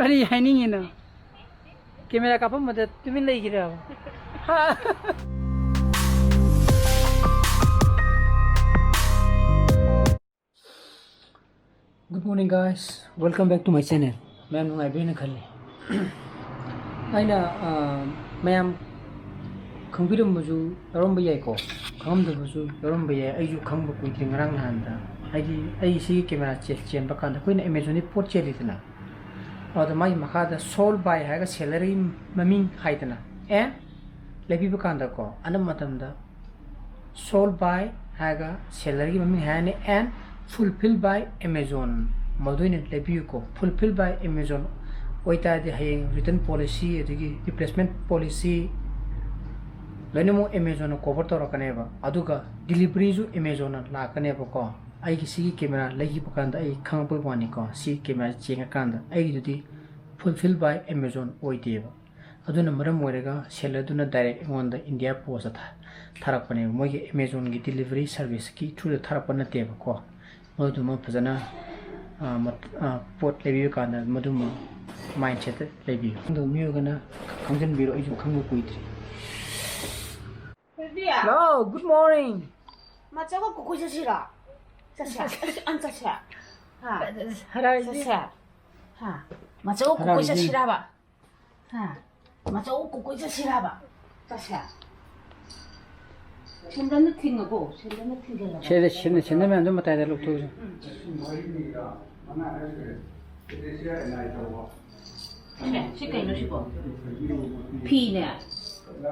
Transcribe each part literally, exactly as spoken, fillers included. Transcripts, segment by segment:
ꯀꯔꯤ ꯍꯥꯏꯅꯤꯡꯉꯤꯅꯣ? ꯀꯦꯃꯦꯔꯥ ꯀꯥꯞꯄꯝꯕꯗ ꯇꯨꯃꯤꯟ ꯂꯩꯈꯤꯔꯕ? Good morning, guys. Welcome back to my channel. ꯃꯌꯥꯝ ꯅꯨꯡꯉꯥꯏꯕꯤꯅ ꯈꯜꯂꯤ꯫ ꯑꯩꯅ, ꯑ, ꯃꯌꯥꯝ ꯈꯪꯕꯤꯔꯝꯕꯁꯨ ꯌꯥꯎꯔꯝꯕ ꯌꯥꯏꯀꯣ, ꯈꯪꯉꯝꯗꯕꯁꯨ ꯌꯥꯎꯔꯝꯕ ꯌꯥꯏ꯫ ꯑꯩꯁꯨ ꯈꯪꯕ ꯀꯨꯏꯗ꯭ꯔꯤ, ꯉꯔꯥꯡ ꯅꯍꯥꯟꯗ꯫ ꯍꯥꯏꯗꯤ ꯑꯩ ꯁꯤꯒꯤ ꯀꯦꯃꯦꯔꯥ ꯆꯦ-, ꯆꯦꯟꯕ ꯀꯥꯟꯗ ꯑꯩꯈꯣꯏꯅ Amazon-ꯗꯒꯤ ꯄꯣꯠ ꯆꯦꯜꯂꯤꯗꯅ, ꯑꯗꯨꯗ ꯃꯥꯒꯤ ꯃꯈꯥꯗ sold by ꯍꯥꯏꯔꯒ seller-ꯒꯤ ꯃꯃꯤꯡ ꯍꯥꯏꯗꯅ, ꯑꯦ, ꯂꯩꯕꯤꯕ ꯀꯥꯟꯗꯀꯣ, ꯑꯅꯝꯕ ꯃꯇꯝꯗ sold by ꯍꯥꯏꯔꯒ seller-ꯒꯤ ꯃꯃꯤꯡ ꯍꯥꯏꯔꯅꯤ, and fulfilled by Amazon ꯃꯗꯨ ꯑꯣꯏꯅ ꯂꯩꯕꯤꯌꯨꯀꯣ꯫ Fulfilled by Amazon ꯑꯣꯏꯇꯥꯔꯗꯤ ꯍꯌꯦꯡ return policy ꯑꯗꯒꯤ replacement policy ꯂꯣꯏꯅꯃꯛ Amazon-ꯅ cover ꯇꯧꯔꯛꯀꯅꯦꯕ, ꯑꯗꯨꯒ delivery-ꯁꯨ Amazon-ꯅ ꯂꯥꯛꯀꯅꯦꯕꯀꯣ꯫ ꯑꯩꯒꯤ ꯁꯤꯒꯤ ꯀꯦꯃꯦꯔꯥ ꯂꯩꯈꯤꯕ ꯀꯥꯟꯗ ꯑꯩ ꯈꯪꯉꯛꯄꯒꯤ ꯋꯥꯅꯤꯀꯣ, ꯁꯤ ꯀꯦꯃꯦꯔꯥ ꯆꯦꯡꯉꯀꯥꯟꯗ ꯑꯩꯒꯤꯗꯨꯗꯤ fulfilled by Amazon ꯑꯣꯏꯗꯦꯕ꯫ ꯑꯗꯨꯅ ꯃꯔꯝ ꯑꯣꯏꯔꯒ seller-ꯗꯨꯅ direct ꯑꯩꯉꯣꯟꯗ India Post-ꯇ ꯊꯥ-, ꯊꯥꯔꯛꯄꯅꯦꯕ꯫ ꯃꯣꯏꯒꯤ Amazon-ꯒꯤ delivery service-ꯀꯤ through-ꯗ ꯊꯥꯔꯛꯄ ꯅꯠꯇꯦꯕꯀꯣ꯫ ꯃꯗꯨꯃ ꯐꯖꯅ, ꯑ, ꯃꯠ-, ꯑ, ꯄꯣꯠ ꯂꯩꯕꯤꯕ ꯀꯥꯟꯗ ꯃꯗꯨꯃ mindset-ꯇ ꯂꯩꯕꯤꯌꯨ꯫ ꯑꯗꯨ ꯃꯤꯑꯣꯏꯒꯅ ꯈꯪꯖꯤꯟꯕꯤꯔꯣ, ꯑꯩꯁꯨ ꯈꯪꯕ ꯀꯨꯏꯗ꯭ꯔꯤ꯫ Hello, good morning. ꯃꯆꯧꯒ ꯀꯨꯀꯨꯏ ꯆꯠꯁꯤꯔꯣ? ꯆꯠꯁꯦ? ꯑꯁ, ꯑꯁ, ꯑꯝ ꯆꯠꯁꯦ? ꯍꯥ? ꯍꯔꯥꯎꯔꯤꯁꯦ꯫ ꯆꯠꯁꯦ? ꯍꯥ? ꯃꯆꯧꯒ ꯀꯨꯀꯨꯏ ꯍꯔꯥꯎꯔꯤꯁꯦ꯫ ꯆꯠꯁꯤꯔꯕ? ꯍꯥ? ꯃꯆꯧꯒ ꯀꯨꯀꯨꯏ ꯆꯠꯁꯤꯔꯕ? ꯆꯠꯁꯦ? ꯁꯦꯟꯗꯜꯅ ꯊꯤꯡꯉꯕꯣ? ꯁꯦꯟꯗꯜꯅ ꯊꯤꯡꯖꯤꯜꯂꯕꯣ? ꯁꯦ-, ꯁꯦꯟꯗꯜ, ꯁꯦꯟꯗꯜ ꯃꯌꯥꯝꯗꯣ ꯃꯇꯥꯏꯗ ꯂꯧꯊꯣꯛꯎꯁꯦ꯫ ꯎꯝ꯫ ꯁꯦ, ꯁꯤ ꯀꯩꯅꯣ ꯁꯤꯕꯣ? ꯐꯤꯅꯦ꯫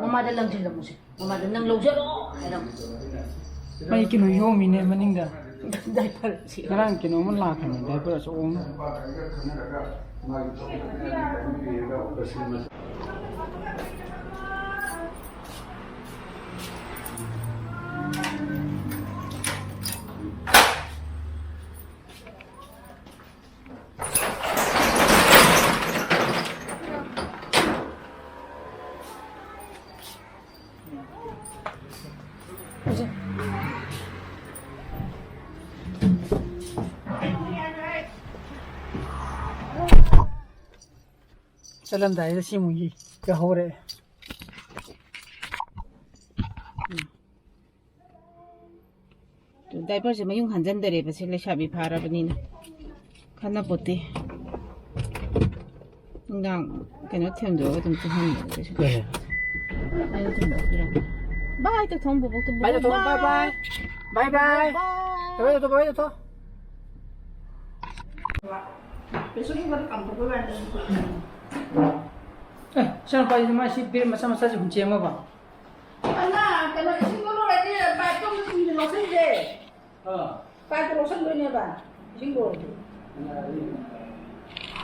ꯃꯃꯥꯗ ꯂꯪꯁꯤꯜꯂꯝꯃꯨꯁꯦ꯫ ꯃꯃꯥꯗ ꯅꯪ ꯂꯧꯖꯔꯣ ꯍꯥꯏꯔꯝꯃꯨ꯫ ꯃꯩ ꯀꯩꯅꯣ ꯌꯣꯝꯃꯤꯅꯦ ꯃꯅꯤꯡꯗ꯫ Diaper ꯁꯤ꯫ ꯉꯔꯥꯡ ꯀꯩꯅꯣꯝꯃ ꯂꯥꯛꯈ꯭ꯔꯕꯅꯦ, diaper ꯑꯆꯧꯕ ꯑꯃ꯫ ꯆꯠꯂꯝꯗꯥꯏꯗ ꯁꯤ ꯑꯃꯨꯛ ꯌꯦ-, ꯌꯥꯍꯧꯔꯛꯑꯦ꯫ ꯎꯝ꯫ ꯗꯥꯏꯄꯔꯁꯦ ꯃꯌꯨꯡ ꯍꯟꯖꯟꯗꯔꯦꯕ, ꯁꯤ ꯂꯩꯁꯥꯕꯤ ꯐꯥꯔꯕꯅꯤꯅ꯫ ꯈꯟꯅꯄꯣꯠꯇꯦ꯫ ꯅꯨꯡꯗꯥꯡ ꯀꯩꯅꯣ ꯊꯦꯝꯗꯣꯛꯑꯒ ꯑꯗꯨꯝ ꯇꯨꯝꯍꯟꯕꯅꯦ ꯀꯩꯁꯨ꯫ ꯀꯩ? ꯑꯩꯅ ꯊꯦꯝꯗꯣꯛꯄꯤꯔꯝꯕ꯫ ꯕꯥꯏ ꯇꯧꯊꯣꯛꯑꯣ ꯕꯣꯕꯣꯛꯇꯣ꯫ ꯕꯥꯏ ꯇꯧꯊꯣꯛꯑꯣ, ꯕꯥꯏ ꯕꯥꯏ꯫ ꯕꯥꯏ ꯕꯥꯏ꯫ ꯕꯥꯏ꯫ ꯕꯥꯏ ꯇꯧꯊꯣꯛꯑꯣ, ꯕꯥꯏ ꯇꯧꯊꯣꯛꯑꯣ꯫ ꯄ꯭ꯔꯦꯁꯔ ꯀꯨꯀꯔꯗ ꯀꯥꯝꯊꯣꯛꯄꯩ ꯋꯥꯅꯤꯗ꯫ ꯑꯦ, ꯏꯆꯥꯅꯨꯄꯥꯁꯤꯗꯤ ꯃꯥ ꯁꯤ ꯕꯦꯔꯦꯟ ꯃꯆꯥ ꯃꯆꯥꯁꯦ ꯍꯨꯟ ꯆꯦꯟꯕꯕ꯫ ꯑꯉꯥꯡ, ꯀꯩꯅꯣ, ꯏꯁꯤꯡꯗꯣ ꯂꯣꯏꯔꯗꯤ ꯄꯥꯏꯞꯇꯣ ꯑꯃꯨꯛ ꯆꯨꯝꯅ ꯂꯧꯁꯤꯟꯁꯦ꯫ ꯑꯥ꯫ ꯄꯥꯏꯞꯇꯣ ꯂꯧꯁꯟꯗꯣꯏꯅꯦꯕ, ꯏꯁꯤꯡ ꯂꯣꯏꯔꯗꯤ꯫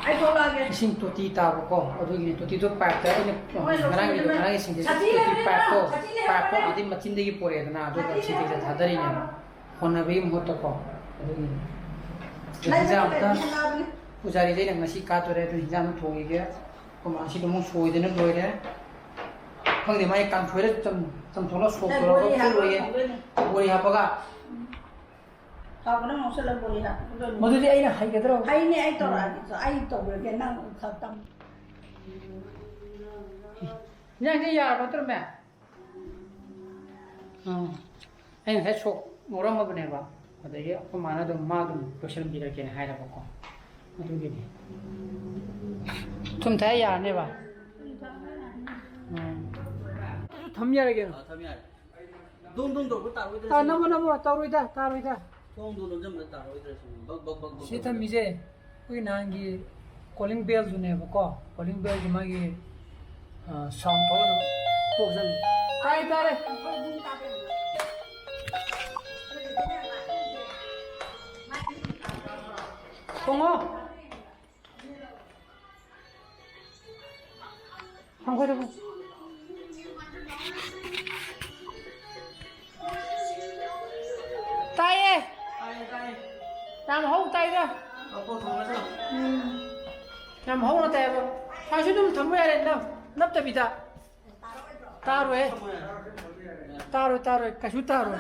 ꯑꯩ ꯊꯣꯛꯂꯛꯑꯒꯦ꯫ ꯏꯁꯤꯡ ꯇꯣꯇꯤ ꯇꯥꯕꯀꯣ, ꯑꯗꯨꯒꯤꯅꯦ ꯇꯣꯇꯤꯗꯣ ꯄꯥꯏꯞꯇ ꯑꯩꯅ ꯍꯣꯏ, ꯉꯔꯥꯡꯒꯤꯗꯣ, ꯂꯧꯁꯟꯗꯣꯏꯅꯦ꯫ ꯉꯔꯥꯡꯒꯤ ꯁꯤꯟꯇꯦꯛꯁ ꯁꯥꯊꯤ ꯇꯣꯇꯤ ꯂꯩꯕꯅꯦ, ꯄꯥꯏꯞꯇꯣ, ꯁꯥꯊꯤ ꯂꯩꯕꯅꯦ꯫ ꯄꯥꯏꯞꯇꯣ ꯑꯥꯗꯩ ꯃꯆꯤꯟꯗꯒꯤ ꯄꯣꯔꯛꯑꯦꯗꯅ, ꯑꯗꯨꯒ ꯁꯥꯊꯤ ꯁꯤꯟꯇꯦꯛꯁꯇ ꯂꯩꯕꯅꯦ꯫ ꯊꯥꯗꯔꯤꯅꯦꯕ꯫ ꯍꯣꯠꯅꯕꯒꯤ ꯃꯍꯨꯠꯇꯀꯣ, ꯑꯗꯨꯒꯤꯅꯦ꯫ ꯂꯩꯕꯅꯦ, ꯍꯤꯟꯖꯥꯡ ꯑꯝꯇ ꯂꯩꯕꯅꯦ꯫ ꯄꯨꯖꯥꯔꯤꯗꯩꯅ ꯉꯁꯤ ꯀꯥꯗꯣꯔꯦ, ꯑꯗꯨ ꯍꯤꯟꯖꯥꯡ ꯑꯃ ꯊꯣꯡꯈꯤꯒꯦ꯫ ꯑꯩꯈꯣꯏ ꯃꯥꯁꯤꯗ ꯑꯃꯨꯛ ꯁꯣꯏꯗꯅ ꯂꯣꯏꯔꯦ꯫ ꯈꯪꯗꯦ, ꯃꯥꯏ ꯀꯥꯡꯁꯣꯏꯔ ꯆꯝ-, ꯆꯝꯊꯣꯡꯂ ꯁꯣꯛ ꯑꯦ, ꯇꯧꯔꯒ ꯕꯣꯔꯤ ꯍꯥꯞꯄ ꯐꯨꯠꯂꯣꯏꯌꯦ꯫ ꯊꯣꯡꯗꯣꯏꯅꯦ꯫ ꯕꯣꯔꯤ ꯍꯥꯞꯄꯒ꯫ ꯎꯝ꯫ ꯍꯥꯞꯄꯅ ꯉꯧꯁꯜꯂ ꯕꯣꯔꯤ ꯍꯥꯞꯄ ꯐꯨꯠꯂꯣꯏꯅꯦ꯫ ꯃꯗꯨꯗꯤ ꯑꯩꯅ ꯍꯩꯒꯗ꯭ꯔꯣ? ꯍꯩꯅꯦ, ꯑꯩ ꯇꯧꯔꯛꯑꯒꯦ꯫ ꯎꯝ꯫ ꯑꯩ ꯇꯧꯔꯒꯦ, ꯅꯪ ꯈꯔ ꯇꯝ꯫ ꯏꯟꯖꯥꯡꯁꯦ ꯌꯥꯔꯕ ꯅꯠꯇ꯭ꯔꯣ, ꯃꯦ? ꯑꯥ꯫ ꯑꯩ ꯉꯁꯥꯏ ꯁꯣꯛ ꯉꯧꯔꯝꯃꯕꯅꯦꯕ, ꯑꯗꯒꯤ ꯑꯩꯈꯣꯏ ꯃꯥꯅ ꯑꯗꯨꯝ, ꯃꯥ ꯑꯗꯨꯝ ꯂꯣꯏꯁꯤꯟꯕꯤꯔꯒꯦꯅ ꯍꯥꯏꯔꯕꯀꯣ, ꯑꯗꯨꯒꯤꯅꯤ꯫ ꯊꯨꯝ ꯊꯥꯛ ꯌꯥꯔꯅꯦꯕ? ꯎꯝ꯫ ꯊꯝ ꯌꯥꯔꯦ ꯀꯩꯅꯣ꯫ ꯑꯥ, ꯊꯝ ꯌꯥꯔꯦ꯫ ꯗꯣꯡ ꯗꯣꯡ ꯇꯧꯕ ꯇꯥꯔꯣꯏꯗ꯭ꯔꯥ ꯑꯥ, ꯁꯤꯅꯤ? ꯅꯝꯃꯣ, ꯅꯝꯃꯣ, ꯇꯧꯔꯣꯏꯗ, ꯇꯥꯔꯣꯏꯗ꯫ ꯊꯣꯡꯗꯣ ꯂꯣꯟꯖꯟꯕꯗ ꯇꯥꯔꯣꯏꯗ꯭ꯔꯥ ꯁꯤꯅꯤ? ꯕꯛ, ꯕꯛ, ꯕꯛ, ꯕꯛ ꯁꯤ ꯇꯧꯕꯗ꯫ ꯊꯝꯃꯤꯁꯦ ꯑꯩꯈꯣꯏꯒꯤ ꯅꯍꯥꯟꯒꯤ calling bellꯗꯨꯅꯦꯕꯀꯣ, calling bellꯒꯤ ꯃꯥꯒꯤ, ꯑ, sound ꯊꯣꯛꯑꯒ ꯊꯣꯛꯆꯅꯤ꯫ ꯇꯥꯏ, ꯇꯥꯔꯦ꯫ ꯊꯣꯡꯉꯣ꯫ ꯍꯪꯒꯣꯏꯗꯕ꯫ ꯇꯥꯏꯌꯦ꯫ ꯇꯥꯏꯌꯦ, ꯇꯥꯏꯌꯦ꯫ ꯌꯥꯝ ꯍꯧ ꯇꯥꯏꯗ꯫ ꯑꯣ, ꯊꯝꯃꯁꯤ꯫ ꯎꯝ꯫ ꯌꯥꯝ ꯍꯧꯅ ꯇꯥꯏꯌꯦꯕ꯫ ꯁ꯭ꯋꯥꯏꯁꯨ ꯑꯗꯨꯝ ꯊꯝꯕ ꯌꯥꯔꯦ, ꯅꯞ-, ꯅꯞꯇꯕꯤꯗ꯫ ꯇꯥꯔꯣꯏ꯫ ꯇꯥꯔꯣꯏ, ꯇꯥꯔꯣꯏ꯫ ꯀꯩꯁꯨ ꯇꯥꯔꯣꯏ꯫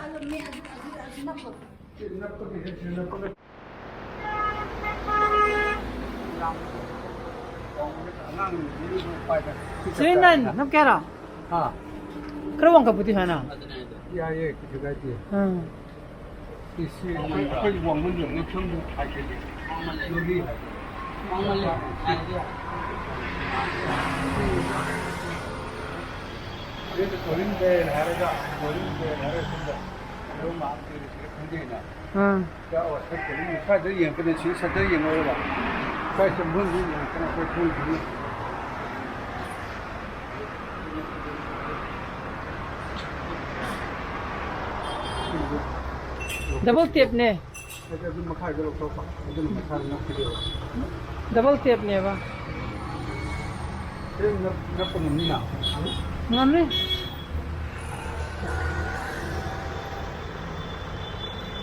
ꯁꯤꯔꯤ ꯅꯪ ꯅꯝ ꯀꯌꯥꯔꯣ? ꯍꯥ? ꯈꯔ ꯋꯥꯡꯈꯠꯄꯗꯤ ꯁꯨꯃꯥꯏꯅ꯫ ꯌꯥꯏꯌꯦ, ꯀꯩꯁꯨ ꯀꯥꯏꯗꯦ꯫ ꯎꯝ꯫ ꯁꯤ ꯑꯩꯈꯣꯏ ꯋꯥꯡꯃꯟ ꯌꯧꯅ ꯁꯣꯝꯗ ꯍꯥꯏꯒꯠꯂꯦ꯫ ꯅꯣꯔꯤ ꯍꯥꯏꯒꯠꯂꯦ꯫ ꯑꯗꯩꯗ ꯀꯣꯔꯤꯟ ꯕꯦꯜ ꯍꯥꯏꯔꯒ, ꯀꯣꯔꯤꯟ ꯕꯦꯜ ꯍꯥꯏꯔꯒ ꯁꯣꯝꯗ ꯑꯗꯨꯝ ꯃꯥ ꯈꯪꯖꯩꯅ꯫ ꯎꯝ꯫ ꯁ꯭ꯋꯥꯏꯗ ꯌꯦꯡꯉꯛꯀꯅꯤ, ꯁꯤ ꯁꯠꯇ ꯌꯦꯡꯉꯛꯑꯣꯏꯕ꯫ ꯁ꯭ꯋꯥꯏ ꯆꯪꯐꯝꯁꯤ ꯌꯦꯡꯉꯛꯇꯅ ꯑꯩꯈꯣꯏ ꯊꯣꯡꯁꯤ꯫ Double tapꯅꯦ꯫ ꯑꯗꯨ ꯃꯈꯥꯗ ꯂꯧꯊꯣꯛꯄ, ꯑꯗꯨꯅ ꯃꯁꯥꯅ ꯅꯞꯈꯤꯗꯣꯏꯕ꯫ Double tapꯅꯦꯕ꯫ ꯁꯤ ꯅꯞ-, ꯅꯞꯄ ꯉꯝꯅꯤꯅ? ꯉꯝꯅꯤ꯫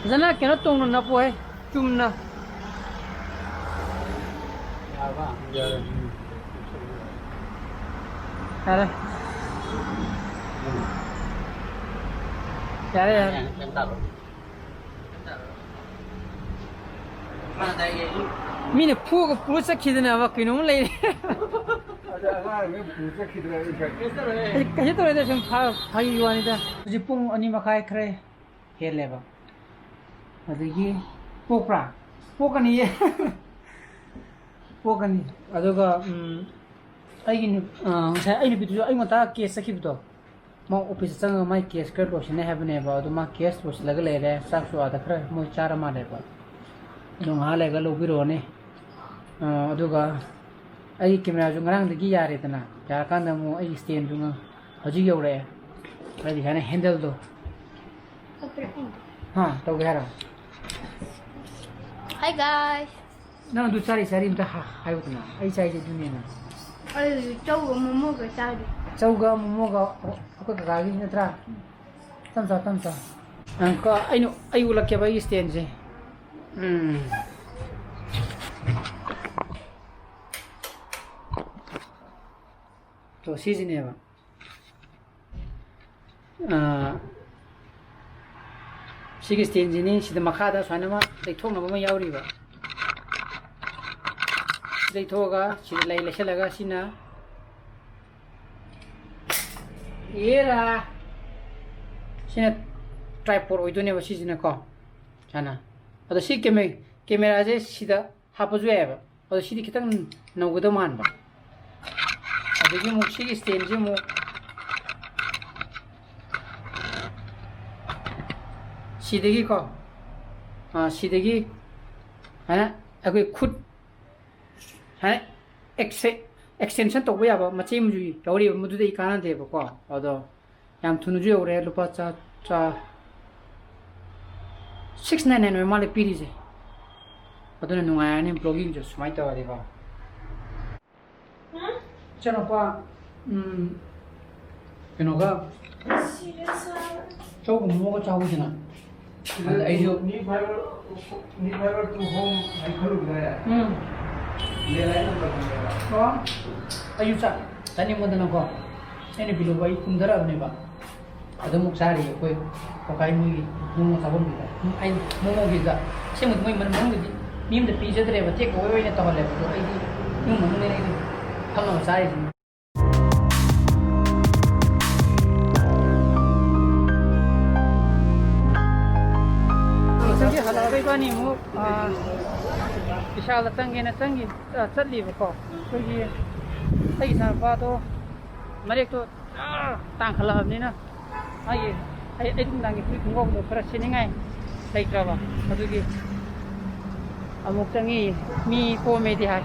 ꯐꯖꯅ ꯀꯩꯅꯣ ꯇꯧꯅ ꯅꯞꯄꯣꯍꯦ, ꯆꯨꯝꯅ꯫ ꯌꯥꯔꯕ? ꯌꯥꯔꯦ꯫ ꯌꯥꯔꯦ꯫ ꯌꯥꯔꯦ, ꯌꯥꯔꯦ꯫ ꯃꯤꯅ ꯐꯨꯒ ꯄꯨꯔ ꯆꯠꯈꯤꯗꯅꯕ ꯀꯩꯅꯣꯝ ꯂꯩꯔꯦ꯫ ꯑꯗ ꯑꯉꯥꯡ ꯄꯨꯔ ꯆꯠꯈꯤꯗ꯭ꯔꯥ? ꯑꯩ ꯀꯩꯁꯨ ꯇꯧꯔꯣꯏꯗ, ꯁꯨꯝ ꯐꯥ-, ꯐꯥꯒꯤ ꯋꯥꯅꯤꯗ꯫ ꯍꯧꯖꯤꯛ ꯄꯨꯡ ꯑꯅꯤ ꯃꯈꯥꯏ ꯈꯔ ꯍꯦꯜꯂꯦꯕ꯫ ꯑꯗꯒꯤ ꯄꯣꯛꯄ꯭ꯔꯥ? ꯄꯣꯛꯀꯅꯤꯌꯦ꯫ ꯄꯣꯛꯀꯅꯤ꯫ ꯑꯗꯨꯒ, ꯎꯝ, ꯑꯩꯒꯤ ꯅꯨ-, ꯑ, ꯉꯁꯥꯏ ꯑꯩ ꯅꯨꯄꯤꯗꯨꯁꯨ ꯑꯌꯨꯛ ꯉꯟꯇꯥ ꯀꯦꯁ ꯆꯠꯈꯤꯕꯗꯣ, ꯃꯥ ꯑꯣꯐꯤꯁꯇ ꯆꯪꯉꯒ ꯃꯥꯏ ꯀꯦꯁ ꯈꯔ ꯂꯣꯏꯁꯤꯟꯅꯤ ꯍꯥꯏꯕꯅꯦꯕ꯫ ꯑꯗꯨ ꯃꯥ ꯀꯦꯁ ꯂꯣꯏꯁꯤꯜꯂꯒ ꯂꯩꯔꯦ꯫ ꯆꯥꯛꯁꯨ ꯑꯥꯗ ꯈꯔ ꯃꯣꯏ ꯆꯥꯔ ꯃꯥꯜꯂꯦꯕ꯫ ꯑꯗꯨ ꯉꯥꯏꯍꯥꯛ ꯂꯩꯔꯒ ꯂꯧꯕꯤꯔꯛꯑꯣꯅꯦ꯫ ꯑ, ꯑꯗꯨꯒ ꯑꯩꯒꯤ ꯀꯦꯃꯦꯔꯥꯁꯨ ꯉꯔꯥꯡꯗꯒꯤ ꯌꯥꯔꯦꯗꯅ, ꯌꯥꯔꯀꯥꯟꯗ ꯑꯃꯨꯛ ꯑꯩꯒꯤ ꯁ꯭ꯇꯦꯟꯗꯨ ꯉ-, ꯍꯧꯖꯤꯛ ꯌꯧꯔꯛꯑꯦ꯫ ꯑꯩꯗꯤ ꯁꯨꯃꯥꯏꯅ ꯍꯦꯟꯗꯜꯗꯣ꯫ ꯍꯥ, ꯇꯧꯒꯦ ꯍꯥꯏꯔꯣ? Hi guys. ꯅꯪ ꯑꯗꯨ ꯆꯥꯔꯤ ꯆꯥꯔꯤ ꯑꯝꯇ ꯍꯥ-, ꯍꯥꯏꯌꯨꯗꯅ꯫ ꯑꯩ ꯆꯥꯏꯁꯦ ꯑꯗꯨꯅꯦꯅ꯫ ꯑꯩ ꯆꯧꯒ ꯃꯣꯃꯣꯒ ꯆꯥꯔꯤ꯫ ꯆꯧꯒ ꯃꯣꯃꯣꯒ ꯑꯩꯈꯣꯏ ꯀꯀꯥꯒꯤ ꯅꯠꯇ꯭ꯔꯥ? ꯇꯝ ꯆꯥ, ꯇꯝ ꯆꯥ꯫ ꯑꯪꯀ, ꯑꯩꯅ, ꯑꯩ ꯎꯠꯂꯛꯀꯦꯕ ꯑꯩꯒꯤ ꯁ꯭ꯇꯦꯟꯁꯦ꯫ ꯎꯝ꯫ ꯇꯣ, ꯁꯤꯁꯤꯅꯦꯕ꯫ ꯑꯥ, ꯁꯤꯒꯤ ꯁ꯭ꯇꯦꯟꯁꯤꯅꯤ꯫ ꯁꯤꯗ ꯃꯈꯥꯗ ꯁꯨꯃꯥꯏꯅ ꯑꯃ ꯂꯩꯊꯣꯛꯅꯕ ꯑꯃ ꯌꯥꯎꯔꯤꯕ꯫ ꯂꯩꯊꯣꯛꯑꯒ ꯁꯤꯗ ꯂꯩ ꯂꯩꯁꯜꯂꯒ ꯁꯤꯅ ꯑꯦꯔꯥ꯫ ꯁꯤꯅ tripod ꯑꯣꯏꯗꯣꯏꯅꯦꯕ ꯁꯤꯁꯤꯅꯀꯣ꯫ ꯁꯨꯃꯥꯏꯅ꯫ ꯑꯗꯣ ꯁꯤ ꯀꯦꯃꯦ-, ꯀꯦꯃꯦꯔꯥꯁꯦ ꯁꯤꯗ ꯍꯥꯞꯄꯁꯨ ꯌꯥꯏꯑꯕ꯫ ꯑꯗꯣ ꯁꯤꯗꯤ ꯈꯤꯇꯪ ꯅꯧꯒꯗꯧ ꯃꯥꯟꯕ꯫ ꯑꯗꯒꯤ ꯑꯃꯨꯛ ꯁꯤꯒꯤ standꯁꯦ ꯑꯃꯨꯛ ꯁꯤꯗꯒꯤꯀꯣ, ꯑꯥ, ꯁꯤꯗꯒꯤ ꯁꯨꯃꯥꯏꯅ ꯑꯩꯈꯣꯏ ꯈꯨꯠ ꯁꯨꯃꯥꯏꯅ ꯑꯦꯛꯁꯦ-, extension ꯇꯧꯕ ꯌꯥꯕ ꯃꯆꯦ ꯑꯃꯁꯨ ꯌꯥꯎꯔꯤꯕ, ꯃꯗꯨꯗꯤ ꯑꯩ ꯀꯥꯟꯅꯗꯦꯕꯀꯣ꯫ ꯑꯗꯣ ꯌꯥꯝ ꯊꯨꯅꯁꯨ ꯌꯧꯔꯦ꯫ ꯂꯨꯄꯥ ꯆꯥ-, ꯆꯥ-, six nine nine ꯑꯣꯏ ꯃꯥꯜꯂꯦ ꯄꯤꯔꯤꯁꯦ꯫ ꯑꯗꯨꯅ ꯅꯨꯡꯉꯥꯏꯔꯅꯤ vloggingꯁꯨ ꯁꯨꯃꯥꯏꯅ ꯇꯧꯔꯗꯤꯀꯣ꯫ ꯏꯆꯥꯅꯨꯄꯥ, ꯎꯝ, ꯀꯩꯅꯣꯒ ꯆꯧꯒ ꯃꯣꯃꯣꯒ ꯆꯥꯎꯕꯁꯤꯅ꯫ ꯑꯗ ꯑꯩꯁꯨ ꯅꯤ fiber, ꯅꯤ fiber to home ꯍꯥꯏ ꯈꯜꯂꯨꯕꯗ ꯎꯝ꯫ ꯂꯦꯂꯥꯏ ꯅꯝꯕꯔꯅꯦꯕ꯫ ꯑꯣ꯫ ꯑꯩꯁꯨ ꯆꯥ-, ꯆꯥꯅꯤꯡꯕꯗꯅꯀꯣ꯫ ꯑꯩꯅ ꯄꯤꯂꯨꯕ ꯑꯩ ꯀꯨꯝꯊꯔꯛꯑꯕꯅꯦꯕ꯫ ꯑꯗꯨꯃꯨꯛ ꯆꯥꯔꯤ ꯑꯩꯈꯣꯏ ꯀꯀꯥꯏ ꯃꯣꯏꯒꯤ ꯃꯣꯃꯣ ꯆꯥꯐꯝꯗꯨꯗ꯫ ꯑꯩ ꯃꯣꯃꯣꯒꯤꯗ ꯑꯁꯦꯡꯕꯗꯤ ꯃꯣꯏ ꯃꯅꯨꯡꯗꯗꯤ ꯃꯤ ꯑꯝꯗ ꯄꯤꯖꯗ꯭ꯔꯦꯕ, take away ꯑꯣꯏꯅ ꯇꯧꯍꯜꯂꯦꯕ꯫ ꯑꯗꯣ ꯑꯩꯗꯤ ꯌꯨꯝ ꯃꯅꯨꯡꯗꯅꯦ ꯑꯩꯗꯤ ꯐꯝꯃꯒ ꯆꯥꯔꯤꯁꯤꯅꯤ꯫ ꯑꯗꯒꯤ ꯍꯜꯂꯛꯑꯒ ꯏꯕꯥꯅꯤ ꯑꯃꯨꯛ, ꯑꯥ, ꯕꯤꯁꯥꯜꯗ ꯆꯪꯒꯦꯅ ꯆꯪꯈꯤ, ꯑꯥ, ꯆꯠꯂꯤꯕꯀꯣ꯫ ꯑꯩꯈꯣꯏꯒꯤ ꯑꯩꯒꯤ ꯏꯆꯥꯅꯨꯄꯥꯗꯣ ꯃꯔꯦꯛꯇꯣ ꯑꯥ, ꯇꯥꯡꯈꯠꯂꯛꯑꯕꯅꯤꯅ ꯃꯥꯒꯤ ꯑꯩ, ꯑꯩ ꯅꯨꯡꯗꯥꯡꯒꯤ ꯐꯨꯔꯤꯠ ꯈꯣꯡꯒ꯭ꯔꯥꯎꯗꯣ ꯈꯔ ꯁꯦꯠꯅꯤꯡꯉꯥꯏ ꯂꯩꯇ꯭ꯔꯕ꯫ ꯑꯗꯨꯒꯤ ꯑꯃꯨꯛ ꯆꯪꯉꯤ꯫ ꯃꯤ ꯀꯣꯝꯃꯦꯗꯤ ꯍꯥꯏ꯫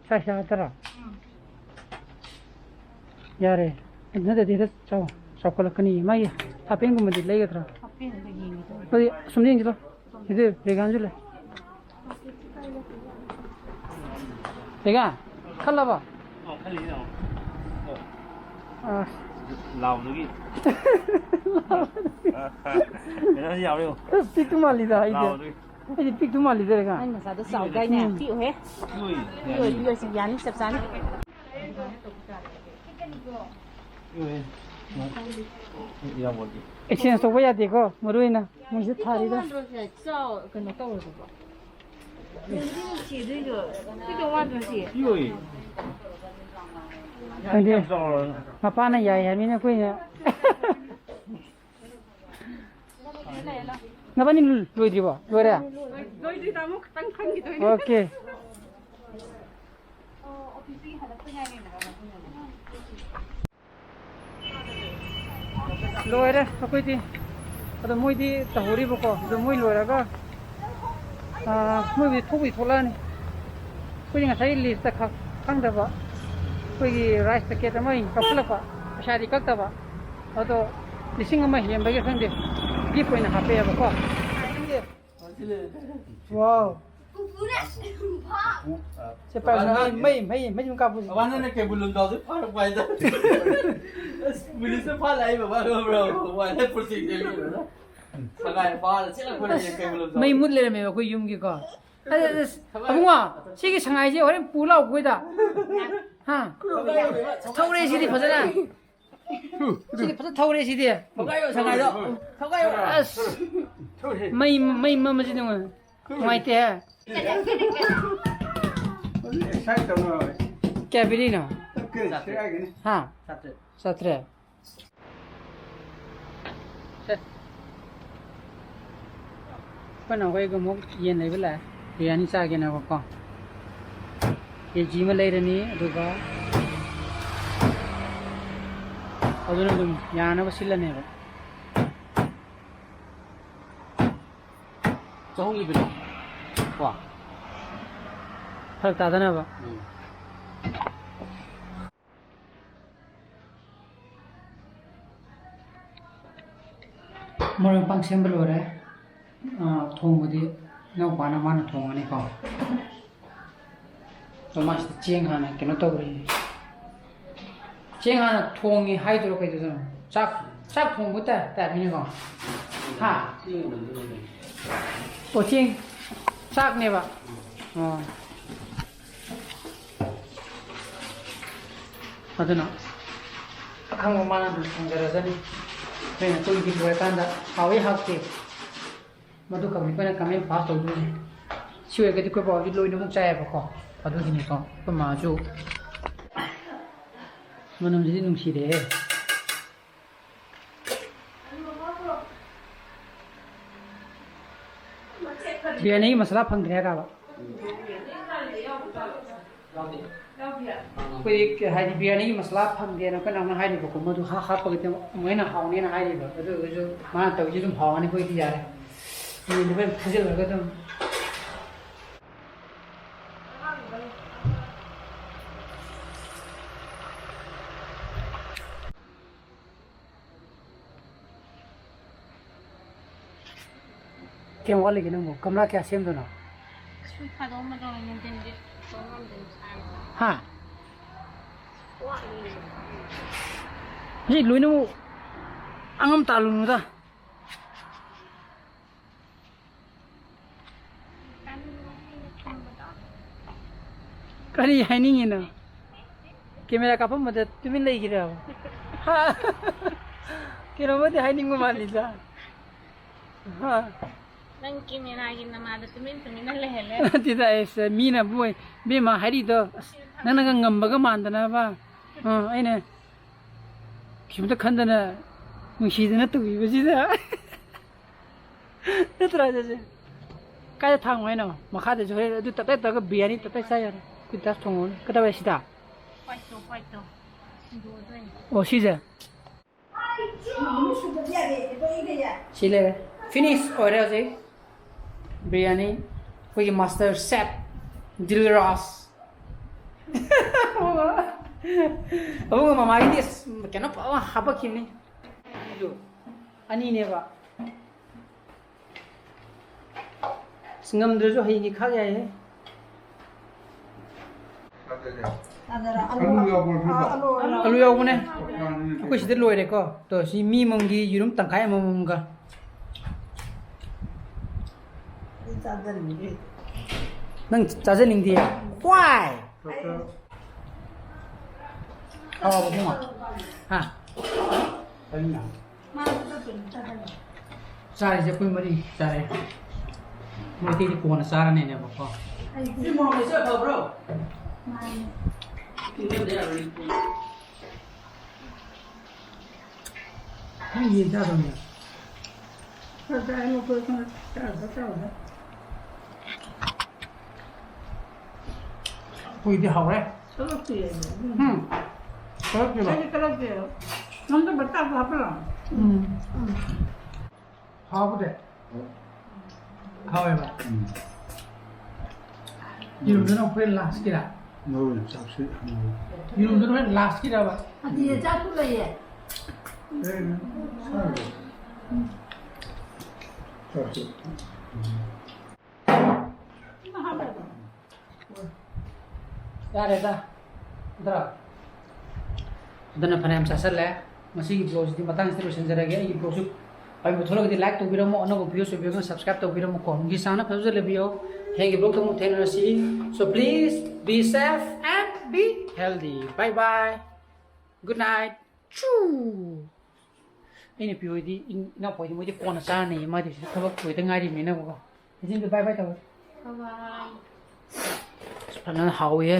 ꯁꯥꯏ ꯁꯥ ꯇꯔꯥ꯫ ꯌꯥꯔꯦ꯫ ꯅꯠꯇ꯭ꯔꯗꯤ ꯍꯦꯛꯇ ꯆꯥꯎ-, ꯆꯥꯎꯈꯠꯂꯛꯀꯅꯤ꯫ ꯃꯥꯒꯤ ꯍꯥꯄꯦꯟꯒꯨꯝꯕꯗꯤ ꯂꯩꯒꯗ꯭ꯔꯥ? ꯍꯥꯄꯦꯟꯗ ꯌꯦꯡꯒꯦ ꯇꯧꯕ꯫ ꯑꯗꯨꯗꯤ ꯑꯁꯨꯝ ꯌꯦꯡꯁꯤꯂꯣ꯫ ꯁꯤꯗꯤ ꯔꯦꯒꯥꯟꯁꯨ ꯂꯩ꯫ ꯔꯦꯒꯥꯟ, ꯈꯜꯂꯕ? ꯑꯣ, ꯈꯜꯂꯤꯅꯦ, ꯑꯣ꯫ ꯑꯣ꯫ ꯑꯥ꯫ ꯂꯥꯎꯕꯗꯨꯒꯤ꯫ ꯂꯥꯎꯕꯗꯨꯒꯤ꯫ ꯀꯩꯅꯣꯁꯤ ꯌꯥꯎꯔꯦ, ꯑꯣ꯫ ꯑꯁ, ꯄꯤꯛꯇꯨ ꯃꯥꯜꯂꯤꯗ ꯑꯩꯗꯤ꯫ ꯂꯥꯎꯕꯗꯨꯒꯤ꯫ ꯑꯩꯗꯤ ꯄꯤꯛꯇꯨ ꯃꯥꯜꯂꯤꯗ, ꯔꯦꯒꯥꯟ꯫ ꯅꯪ ꯅꯆꯥꯗꯣ ꯆꯥꯎꯗꯥꯏꯅꯦ? ꯎꯝ꯫ ꯄꯤꯛꯎꯍꯦ꯫ ꯄꯤꯛꯎꯏ, ꯄꯤꯛꯎꯍꯦ, ꯌꯥꯅꯤ꯫ ꯄꯤꯛꯎꯍꯦ, ꯁꯤ ꯌꯥꯅꯤ, ꯆꯞ ꯆꯥꯅꯤ꯫ ꯑꯦꯛꯁꯆꯦꯟꯖ ꯇꯧꯕ ꯌꯥꯗꯦꯀꯣ, ꯃꯔꯨ ꯑꯣꯏꯅ ꯃꯣꯏꯁꯦ ꯊꯥꯔꯤꯗꯣ꯫ ꯆꯥꯎ-, ꯀꯩꯅꯣ ꯇꯧꯔꯗꯕ꯫ ꯅꯨꯡꯁꯤꯗꯣꯏꯗꯣ꯫ ꯁꯤꯗꯣ ꯋꯥꯗ꯭ꯔꯣ ꯁꯤ? ꯈꯪꯗꯦ꯫ ꯃꯄꯥꯅ ꯌꯥꯏ ꯍꯥꯏꯕꯅꯤꯅ ꯑꯩꯈꯣꯏꯅ꯫ ꯅꯕꯥꯅꯤ ꯂꯣꯏꯗ꯭ꯔꯤꯕꯣ? ꯂꯣꯏꯔꯦ? ꯂꯣꯏꯗ꯭ꯔꯤ, ꯇꯥꯃꯣ, ꯈꯤꯇꯪ ꯈꯟꯈꯤꯗꯣꯏꯅꯦ꯫ ꯑꯣꯀꯦ꯫ ꯂꯣꯏꯔꯦ ꯑꯩꯈꯣꯏꯗꯤ꯫ ꯑꯗꯣ ꯃꯣꯏꯗꯤ ꯇꯧꯍꯧꯔꯤꯕꯀꯣ꯫ ꯑꯗꯣ ꯃꯣꯏ ꯂꯣꯏꯔꯒ, ꯑꯥ, ꯃꯣꯏꯕꯨꯗꯤ ꯊꯣꯛꯄꯨꯗꯤ ꯊꯣꯛꯂꯛꯑꯅꯤ꯫ ꯑꯩꯈꯣꯏꯗꯤ ꯉꯁꯥꯏ ꯂꯤꯁꯇ ꯈ-, ꯈꯪꯗꯕ꯫ ꯑꯩꯈꯣꯏꯒꯤ ꯔꯥꯏꯁ ꯄꯦꯀꯦꯠ ꯑꯃ ꯀꯛꯁꯤꯜꯂꯛꯄ꯫ ꯄꯩꯁꯥꯗꯤ ꯀꯛꯇꯕ꯫ ꯑꯗꯣ ꯂꯤꯁꯤꯡ ꯑꯃ ꯍꯦꯟꯕꯒꯤ ꯈꯪꯗꯦ, ꯒꯤꯐ ꯑꯣꯏꯅ ꯍꯥꯞꯄꯛꯑꯦꯕꯀꯣ꯫ ꯋꯥꯎ꯫ ꯁꯦ ꯄꯥꯏꯔꯁꯤ꯫ ꯃꯩ, ꯃꯩ, ꯃꯩ, ꯃꯩ ꯁꯨꯝ ꯀꯥꯞꯄꯨꯁꯤ꯫ ꯕꯕꯥ, ꯅꯪꯅ ꯀꯩꯕꯨꯜ ꯂꯝꯖꯥꯎꯗꯩ ꯐꯥꯔꯛꯄ ꯍꯥꯏꯗꯣ꯫ ꯑꯁ, ꯄꯨꯂꯤꯁꯅ ꯐꯥ ꯂꯥꯛꯏ ꯕꯕꯥ, ꯈꯪꯕ꯭ꯔꯣ? Wild life ꯄ꯭ꯔꯣꯇꯦꯛꯇꯒꯤ꯫ ꯁꯉꯥꯏ ꯐꯥꯔ ꯆꯦꯜꯂꯛꯄꯅꯦ ꯀꯩꯕꯨꯜ ꯂꯝꯖꯥꯎ꯫ ꯃꯩ ꯃꯨꯠ ꯂꯩꯔꯝꯃꯦꯕ ꯑꯩꯈꯣꯏ ꯌꯨꯝꯒꯤꯀꯣ꯫ ꯑꯁ, ꯑꯁ, ꯑꯕꯨꯡꯉꯣ, ꯁꯤꯒꯤ ꯁꯉꯥꯏꯁꯦ ꯍꯣꯔꯦꯟ ꯄꯨ ꯂꯥꯛꯑꯣ ꯑꯩꯈꯣꯏꯗ꯫ ꯍꯥ? ꯊꯧꯔꯛꯑꯦ ꯁꯤꯗꯤ ꯐꯖꯅ꯫ ꯁꯤꯗꯤ ꯐꯖꯅ ꯊꯧꯔꯦ ꯁꯤꯗꯤ꯫ ꯊꯧꯒꯥꯏꯌꯣ, ꯁꯉꯥꯏꯗꯣ꯫ ꯊꯧꯒꯥꯏꯌꯣ꯫ ꯑꯁ꯫ ꯃꯩ, ꯃꯩ ꯃꯝꯕꯁꯤꯗꯤ ꯅꯨꯡꯉꯥꯏ-, ꯅꯨꯡꯉꯥꯏꯇꯦꯍꯦ꯫ ꯑꯦꯛꯁꯥꯏꯠ ꯇꯧꯅ꯫ ꯀꯌꯥ ꯄꯤꯔꯤꯅꯣ? ꯀꯦ, ꯁꯦꯒꯥꯏꯒꯅꯤ꯫ ꯍꯥ? ꯆꯥꯇ꯭ꯔꯦꯠ꯫ ꯆꯥꯇ꯭ꯔꯦꯠ꯫ ꯁꯦ꯫ ꯑꯩꯈꯣꯏꯅ ꯑꯩꯈꯣꯏꯒꯤ ꯑꯃꯨꯛ ꯌꯦꯟ ꯂꯩꯕ ꯂꯥꯛꯑꯦ꯫ ꯕꯤꯔꯌꯥꯅꯤ ꯆꯥꯒꯦꯅꯕꯀꯣ꯫ ꯀꯦ ꯖꯤ ꯑꯃ ꯂꯩꯔꯅꯤ, ꯑꯗꯨꯒ ꯑꯗꯨꯅ ꯑꯗꯨꯝ ꯌꯥꯅꯕ ꯁꯤꯜꯂꯅꯦꯕ꯫ ꯆꯍꯨꯝꯒꯤ ꯄꯤꯔꯛꯑꯣ꯫ ꯀꯣ? ꯐꯔꯛ ꯇꯥꯗꯅꯕ꯫ ꯎꯝ꯫ ꯃꯔꯣꯏ ꯃꯄꯥꯡ ꯁꯦꯝꯕ ꯂꯣꯏꯔꯦ꯫ ꯑꯥ, ꯊꯣꯡꯕꯗꯤ ꯏꯅꯥꯎꯄꯥꯅ ꯃꯥꯅ ꯊꯣꯡꯉꯅꯤꯀꯣ꯫ ꯑꯗꯣ ꯃꯥꯁꯤꯗ ꯆꯦꯡ ꯍꯥꯟꯅ ꯀꯩꯅꯣ ꯇꯧꯔꯤ꯫ ꯆꯦꯡ ꯍꯥꯟꯅ ꯊꯣꯡꯉꯤ ꯍꯥꯏꯗꯣꯏꯔꯣ ꯀꯩꯗꯧꯗꯣꯏꯅꯣ? ꯆꯥꯛ, ꯆꯥꯛ ꯊꯣꯡꯕ ꯇꯥꯏꯞ, ꯇꯥꯏꯞꯅꯤꯅꯦꯀꯣ꯫ ꯍꯥ? ꯑꯣ, ꯆꯦꯡ ꯆꯥꯛꯅꯦꯕ꯫ ꯑꯣ꯫ ꯑꯗꯨꯅ ꯈꯪꯕ ꯃꯥꯅ ꯑꯗꯨꯝ ꯊꯣꯡꯖꯔꯖꯅꯤ꯫ ꯑꯩꯈꯣꯏꯅ ꯇꯨꯝꯈꯤ ꯂꯣꯏꯔꯀꯥꯟꯗ ꯍꯥꯎꯏ ꯍꯥꯎꯇꯦ, ꯃꯗꯨ ꯈꯛꯅꯤ ꯑꯩꯈꯣꯏꯅ comment pass ꯇꯧꯗꯣꯏꯁꯦ꯫ ꯁꯤ ꯑꯣꯏꯔꯒꯗꯤ ꯑꯩꯈꯣꯏ ꯕꯥꯍꯣꯏꯗꯤ ꯂꯣꯏꯅꯃꯛ ꯆꯥꯏꯌꯦꯕꯀꯣ꯫ ꯑꯗꯨꯒꯤꯅꯤꯀꯣ꯫ ꯑꯩꯈꯣꯏ ꯃꯥꯁꯨ ꯃꯅꯝꯁꯤꯗꯤ ꯅꯨꯡꯁꯤꯔꯦꯍꯦ꯫ ꯕꯤꯔꯌꯥꯅꯤꯒꯤ ꯃꯁꯥꯂꯥ ꯐꯪꯗ꯭ꯔꯦ ꯍꯥꯏꯔꯕ? ꯑꯩꯈꯣꯏꯗꯤ ꯍꯥꯏꯗꯤ ꯕꯤꯔꯌꯥꯅꯤꯒꯤ ꯃꯁꯥꯂꯥ ꯐꯪꯗꯦꯅ ꯑꯩꯈꯣꯏ ꯅꯪꯅ ꯍꯥꯏꯔꯤꯕꯀꯣ, ꯃꯗꯨ ꯍꯥ-, ꯍꯥꯞꯄꯒꯗꯤ ꯑꯃꯨꯛ ꯍꯦꯟꯅ ꯍꯥꯎꯅꯦꯅ ꯍꯥꯏꯔꯤꯕ꯫ ꯑꯗꯨ ꯑꯣꯏꯔꯁꯨ ꯃꯥꯅ ꯇꯧꯔꯤꯁꯦ ꯑꯗꯨꯝ ꯍꯥꯎꯔꯅꯤ, ꯑꯩꯈꯣꯏꯗꯤ ꯌꯥꯔꯦ꯫ ꯌꯦꯟꯗꯨ ꯐꯖꯅ ꯐꯨꯖꯤꯜꯂꯒ ꯑꯗꯨꯝ꯫ ꯀꯌꯥꯝ ꯋꯥꯠꯂꯤꯒꯦ ꯅꯪꯕꯨ? ꯒꯝꯂꯥ ꯀꯌꯥ ꯁꯦꯝꯗꯣꯏꯅꯣ? ꯁꯨꯝ ꯊꯥꯗꯣꯛꯑꯝꯕꯗꯣ ꯅꯨꯡꯊꯤꯟꯗꯤ ꯇꯧ ꯉꯝꯗꯦ, ꯁꯥꯏ꯫ ꯍꯥ? ꯋꯥꯠꯂꯤ꯫ ꯍꯧꯖꯤꯛ ꯂꯣꯏꯅꯃꯛ ꯑꯉꯝ ꯇꯥꯜꯂꯨꯅꯨꯗ꯫ ꯀꯔꯤ ꯍꯥꯏꯅꯤꯡꯉꯤꯅꯣ? ꯀꯦꯃꯦꯔꯥ ꯀꯥꯞꯄꯝꯕꯗ ꯇꯨꯃꯤꯟ ꯂꯩꯈꯤꯔꯕ? ꯍꯥ? ꯀꯩꯅꯣꯝꯃꯗꯤ ꯍꯥꯏꯅꯤꯡꯕ ꯃꯥꯜꯂꯤꯗ꯫ ꯍꯥ? ꯅꯪ ꯀꯦꯃꯦꯔꯥꯒꯤ ꯅꯃꯥꯗ ꯇꯨꯃꯤꯟ ꯇꯨꯃꯤꯟꯅ ꯂꯩꯍꯜꯂꯦ꯫ ꯅꯠꯇꯦꯗ, ꯑꯩꯁꯦ ꯃꯤꯅ ꯃꯣꯏ, ꯏꯕꯦꯝꯃ ꯍꯥꯏꯔꯤꯗꯣ, ꯑꯁ, ꯅꯪꯅꯒ ꯉꯝꯕꯒ ꯃꯥꯟꯗꯅꯕ꯫ ꯑ, ꯑꯩꯅ ꯀꯩꯁꯨꯝꯇ ꯈꯟꯗꯅ ꯅꯨꯡꯁꯤꯗꯅ ꯇꯧꯕꯤꯕꯁꯤꯗ꯫ ꯅꯠꯇ꯭ꯔꯥ ꯆꯦꯆꯦ? ꯀꯥꯏꯗ ꯊꯥꯡꯉꯨ ꯍꯥꯏꯅꯣ? ꯃꯈꯥꯗꯁꯨ ꯍꯣꯔꯦꯟ ꯑꯗꯨ ꯇꯞꯇꯥꯏ ꯇꯧꯔꯒ ꯕꯤꯔꯌꯥꯅꯤ ꯇꯞꯇꯥꯏ ꯆꯥ ꯌꯥꯔꯦ꯫ ꯑꯩꯈꯣꯏ ꯗꯥꯁ ꯊꯣꯡꯉꯣꯅꯦ꯫ ꯀꯗꯥꯏꯋꯥꯏ ꯁꯤꯗ? ꯍ꯭ꯋꯥꯏꯠꯇꯣ, ꯍ꯭ꯋꯥꯏꯠꯇꯣ꯫ ꯁꯤꯟꯗꯣꯛꯑꯗꯣꯏꯅꯦ꯫ ꯑꯣ, ꯁꯤꯁꯦ? ꯁꯤ ꯂꯩꯔꯦ꯫ Finish ꯑꯣꯏꯔꯦ ꯍꯧꯖꯤꯛ꯫ ꯕꯤꯔꯌꯥꯅꯤ꯫ ꯑꯩꯈꯣꯏꯒꯤ master chef ꯗꯤꯜꯔꯥꯖ꯫ ꯑꯕꯨꯡꯉꯣ ꯃꯃꯥꯒꯤꯗꯤ ꯑꯁ ꯀꯩꯅꯣ ꯐꯖꯅ ꯍꯥꯄꯛꯈꯤꯕꯅꯤ꯫ ꯑꯗꯨ ꯑꯅꯤꯅꯦꯕ꯫ ꯑꯁ, ꯉꯝꯗ꯭ꯔꯁꯨ ꯍꯌꯦꯡꯒꯤ ꯈꯥꯛ ꯌꯥꯏꯍꯦ꯫ ꯑꯗꯨꯗ ꯑꯂꯨ ꯑꯂꯨ ꯌꯥꯎꯕ꯭ꯔꯣ, ꯁꯤꯕꯣ? ꯑꯥ, ꯑꯂꯨ ꯌꯥꯎꯕ꯭ꯔꯣ? ꯑꯂꯨ ꯌꯥꯎꯕꯅꯦ꯫ ꯑꯩꯈꯣꯏ ꯁꯤꯗ ꯂꯣꯏꯔꯦꯀꯣ꯫ ꯇꯣ, ꯁꯤ ꯃꯤ ꯑꯃꯃꯝꯒꯤ ꯌꯦꯔꯨꯝ ꯇꯪꯈꯥꯏ ꯑꯃꯃꯝꯒ꯫ ꯑꯩ ꯆꯥꯖꯅꯤꯡꯗꯦ꯫ ꯅꯪ ꯆꯥꯖꯅꯤꯡꯗꯦ? Why? ꯆꯥꯛ ꯆꯥ-, ꯍꯥꯎꯕ ꯏꯕꯨꯡꯉꯣ? ꯍꯥ? ꯀꯔꯤꯅꯣ? ꯆꯥꯔꯤꯁꯦ ꯑꯩꯈꯣꯏ ꯃꯔꯤ ꯆꯥꯔꯦ꯫ ꯃꯣꯏ ꯑꯇꯩꯗꯤ ꯀꯣꯟꯅ ꯆꯥꯔꯅꯤꯅꯦꯕꯀꯣ꯫ ꯁꯤ ꯃꯣꯔꯣꯛ ꯃꯦꯠꯁꯤꯒ ꯐꯕ꯭ꯔꯣ? ꯃꯥꯅꯦ꯫ ꯅꯪ ꯌꯦꯟ ꯆꯥꯗꯕꯅꯦ꯫ ꯆꯥꯗꯦ, ꯑꯩ ꯃꯈꯣꯏ ꯈꯔ ꯆꯥꯗ ꯆꯥꯗ꯫ ꯑꯩꯈꯣꯏꯗꯤ ꯍꯥꯎꯔꯦ꯫ ꯀꯂꯛꯇꯦ ꯑꯩꯗꯤ꯫ ꯎꯝ꯫ ꯀꯂꯛꯇꯦꯕ? ꯑꯩꯗꯤ ꯀꯂꯛꯇꯦꯕ꯫ ꯅꯪꯁꯨ ꯕꯇꯥꯁꯨ ꯍꯥꯞꯄ꯭ꯔꯣ? ꯎꯝ꯫ ꯍꯥꯎꯕꯗꯤ? ꯍꯥꯎꯋꯦꯕ? ꯎꯝ꯫ ꯌꯦꯔꯨꯝꯗꯨꯅ ꯍꯣꯔꯦꯟ ꯂꯥꯁꯀꯤꯔꯥ? ꯉꯧꯔꯅꯤ, ꯆꯥꯛꯁꯨ ꯉꯧꯔꯅꯤ꯫ ꯌꯦꯔꯨꯝꯗꯨꯅ ꯍꯣꯔꯦꯟ ꯂꯥꯁꯀꯤꯔꯕ? ꯑꯗꯨꯗꯤ ꯆꯥꯛꯁꯨ ꯂꯩꯌꯦ꯫ ꯍꯣꯔꯦꯟ ꯁꯥꯔꯒꯦ꯫ ꯆꯥꯛꯁꯨ꯫ ꯌꯥꯔꯦꯗ꯫ ꯅꯠꯇ꯭ꯔꯥ? ꯑꯗꯨꯅ ꯐꯅꯌꯥꯝ ꯆꯥꯁꯜꯂꯦ꯫ ꯉꯁꯤꯒꯤ vlogꯁꯤꯗꯤ ꯃꯇꯥꯡꯁꯤꯗ ꯂꯣꯏꯁꯤꯟꯖꯔꯒꯦ꯫ ꯑꯩꯒꯤ vlogꯁꯨ ꯄꯥꯝꯕꯤꯕ ꯊꯣꯛꯂꯒꯗꯤ like ꯇꯧꯕꯤꯔꯝꯃꯣ, ꯑꯅꯧꯕ viewers ꯑꯣꯏꯕꯤꯔꯒꯅ subscribe ꯇꯧꯕꯤꯔꯝꯃꯨꯀꯣ꯫ ꯒꯤ ꯆꯥꯡꯅ ꯐꯖꯅ ꯂꯩꯕꯤꯌꯣ꯫ ꯍꯌꯦꯡꯒꯤ vlogꯇ ꯑꯃꯨꯛ ꯊꯦꯡꯅꯔꯁꯤ꯫ So please be safe and be healthy. Bye bye. Good night. ꯆꯨ꯫ ꯑꯩ ꯅꯨꯄꯤ ꯍꯣꯏꯗꯤ, ꯏꯟ-, ꯏꯅꯥꯎꯄꯥ ꯍꯣꯏꯗꯤ ꯃꯣꯏꯗꯤ ꯀꯣꯟꯅ ꯆꯥꯔꯅꯤ꯫ ꯃꯥꯗꯤ ꯍꯧꯖꯤꯛ ꯊꯕꯛ ꯂꯣꯏꯗ ꯉꯥꯏꯔꯤꯕꯅꯤꯅꯀꯣ꯫ ꯏꯆꯤꯟꯗꯤ bye bye ꯇꯧꯔꯦ꯫ Bye bye꯫ ꯑꯁ, ꯐꯖꯅ ꯍꯥꯎꯋꯤꯍꯦ꯫